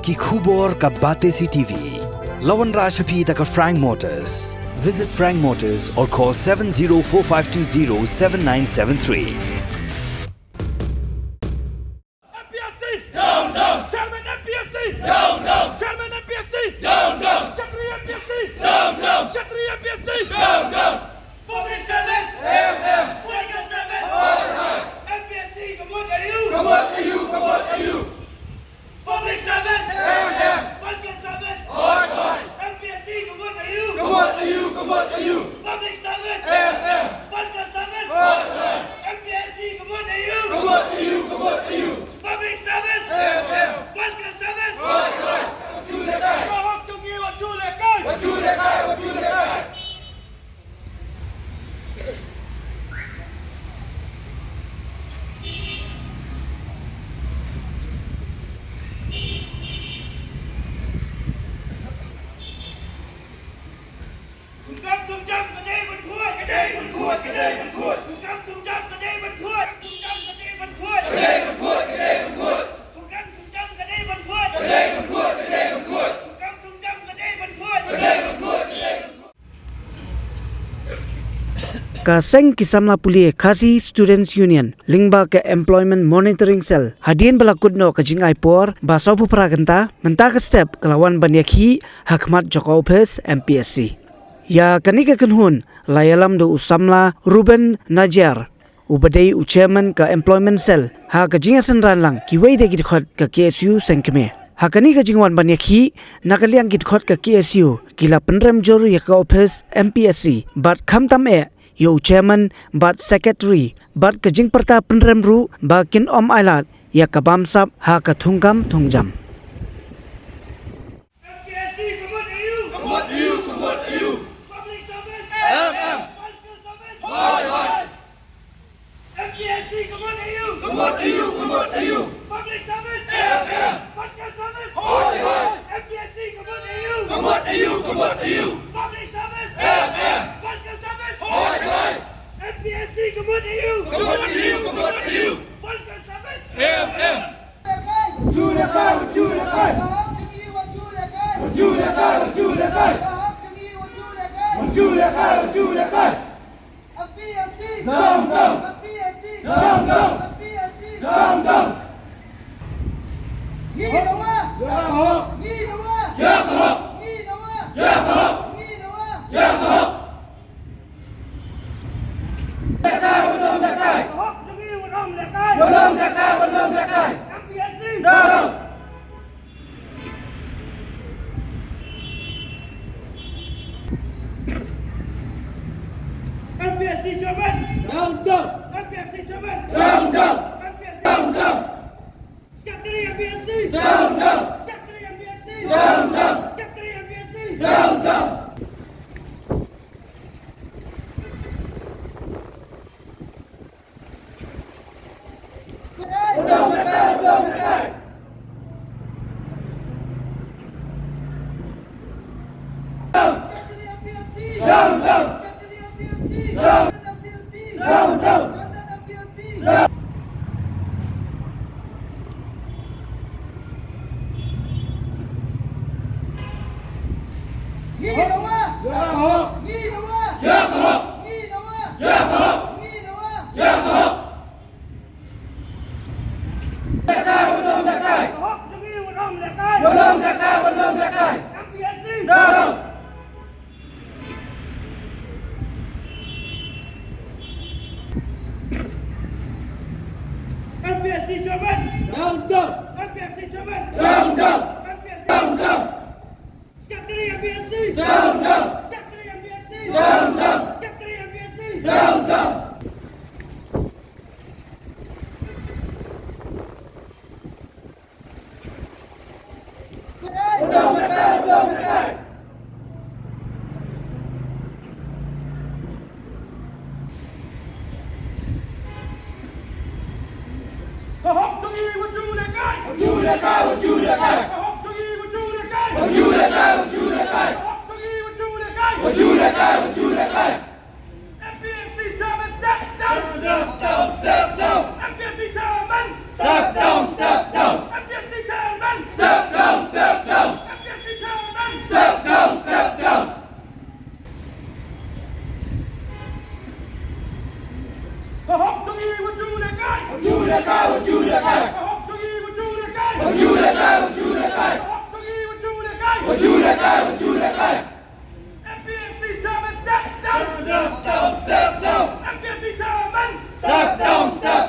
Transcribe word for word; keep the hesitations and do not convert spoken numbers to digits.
Ki khubor ka Batesi T V. La wanrah sha phi da ka Frank Motors. Visit Frank Motors or call seven zero four five two zero seven nine seven three. M P S C! Down, down! Chairman M P S C! Down, down! Chairman M P S C! Down, down! Secretary M P S C! Down, down! Secretary M P S C! Down, down! Public service! M M! Political service! Hoi, hoi! M P S C ka mut aïu? Ka mut aïu? Ka mut aïu? Public service! M M! Political service! Hoi, hoi! M P S C ka mut aïu? Ka mut aïu? Ka mut aïu? Public service! M M! Political service! Hoi, hoi! M P S C ka mut aïu? Ka mut aïu? Ka mut aïu? Public service! M M! Political service! Hoi, hoi! Wat ju lehkai! Ka hok jong ngi wat ju lehkai! Wat ju lehkai! Wat ju lehkai! Thungkam thungjam ka dei ban khuid, ka dei ban khuid, ka dei ban khuid. Thungkam thungjam ka dei ban khuid, thungkam ka dei ban khuid. Ka dei ban khuid, ka dei ban khuid. Thungkam thungjam ka dei ban khuid. Ka dei ban khuid, ka dei ban khuid. Thungkam thungjam ka dei ban khuid. Ka dei ban khuid, ka dei ban khuid. Ka seng ki samla pule Khasi Students Union lyngba ka Employment Monitoring Cell hadien ba la kut noh ka jingai por ba sawphew phra kynta, mynta ka step ka la wan ban ïakhih ha khmat jong ka ophis M P S C. Ïa kane ka kynhun la ïalam da u samla Ruben Najiar, uba dei u chairman ka Employment Cell, ha ka jingïasynran lang kiwei de ki dkhot ka K S U seng kmie. Ha kane ka jingwan ban ïakhih, na ka liang ki dkhot ka K S U ki la pynrem jur ïa ka ophis M P S C bad khamtam eh ïa u chairman bad secretary, bad ka jingpyrta pynrem ruh ba kin ym ailad ïa ka bamsap ha ka thungkam thungjam. M P S C ka mut aïu? Ka mut aïu? Ka mut aïu? Public service. M M. Political service. Hoi, hoi. M P S C ka mut aïu? Ka mut aïu? Ka mut aïu? Public service. M M. Political service. Hoi, hoi. M P S C ka mut aïu? Ka mut aïu? Ka mut aïu? Public service. M M. Political service. Hoi, hoi. M P S C ka mut aïu? Ka mut aïu? Ka mut aïu? Political service. M M. Lehkai, wat nym lehkai. Wat nym lehkai, wat nym lehkai. M P S C. Down. M P S C chairman. Down, down. M P S C chairman. Down, down. M P S C. Down, down. Secretary M P S C. Down, down. Secretary M P S C. Down, down. Secretary M P S C. Down, down. Lehkai, wat nym lehkai. Wat nym lehkai, wat nym lehkai. M P S C. Down. M P S C chairman. Down, down. M P S C chairman. Down, down. M P S C. Down, down. Secretary M P S C. Down, down. Secretary M P S C. Down, down. Secretary M P S C. Down, down. Ka hok jong ngi, wat ju lehkai. Wat ju lehkai, wat ju lehkai. Ka hok jong ngi, wat ju lehkai. Wat ju lehkai, wat ju lehkai. Ka hok jong ngi, wat ju lehkai. Wat ju lehkai, wat ju lehkai. M P S C chairman, step down. Step down, step down. M P S C chairman, step down, step down. M P S C chairman, step down, step Wajulakai, wajulakai. Hok jong ngi wajulakai. Wajulakai, wajulakai. M P S C chairman, step down. Step down, step down. M P S C chairman. Step down, step